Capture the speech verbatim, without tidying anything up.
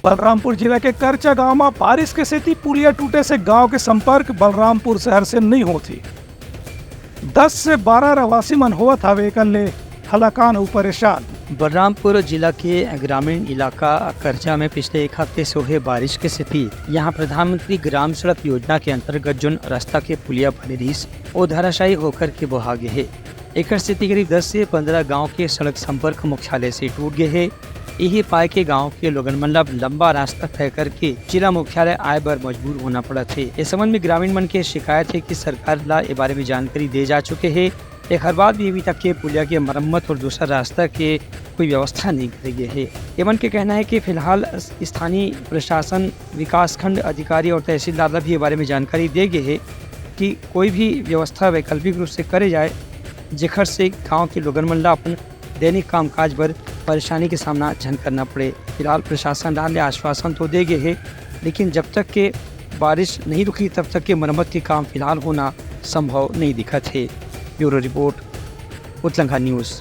बलरामपुर जिला के करचा गांव म बारिश के सेती पुलिया टूटे से गांव के संपर्क बलरामपुर शहर से नइ होत हे। दस से बारह रहवासी मन होवत हवे एकर ले हलाकान अउ परेशान। बलरामपुर जिला के ग्रामीण इलाका करचा में पिछले एक हफ्ते से होए बारिश के सेती यहाँ प्रधानमंत्री ग्राम सड़क योजना के अंतर्गत जोन रास्ता के पुलिया बने रहिस, वो धराशायी होकर के बोहा गे हे। एकर सेती करीब दस से पंद्रह गांव के सड़क संपर्क मुख्यालय से टूट गे हे। इही पाय के गांव के लोगन मन ला लंबा रास्ता तय करके जिला मुख्यालय आए बर मजबूर होना पड़त हे। इस संबंध में ग्रामीण मन के शिकायत हे कि सरकार ला ए बारे में जानकारी दे जा चुके हे, एखर बाद भी अभी तक के पुलिया के मरम्मत और दूसरा रास्ता के कोई व्यवस्था नहीं करे गे हे। एमन के कहना हे कि फिलहाल स्थानीय प्रशासन, विकासखंड अधिकारी और तहसीलदार ला भी ए बारे में जानकारी दे गे हे कि कोई भी व्यवस्था वैकल्पिक रूप से करे जाए, जेखर से गांव के लोगन मन ला अपन दैनिक कामकाज बर परेशानी के सामना झन करना पड़े। फिलहाल प्रशासन डाहर ले आश्वासन तो दे गे हे, लेकिन जब तक के बारिश नहीं रुकी, तब तक के मरम्मत के काम फिलहाल होना संभव नहीं दिखत हे। ब्यूरो रिपोर्ट, उतलंघा न्यूज़।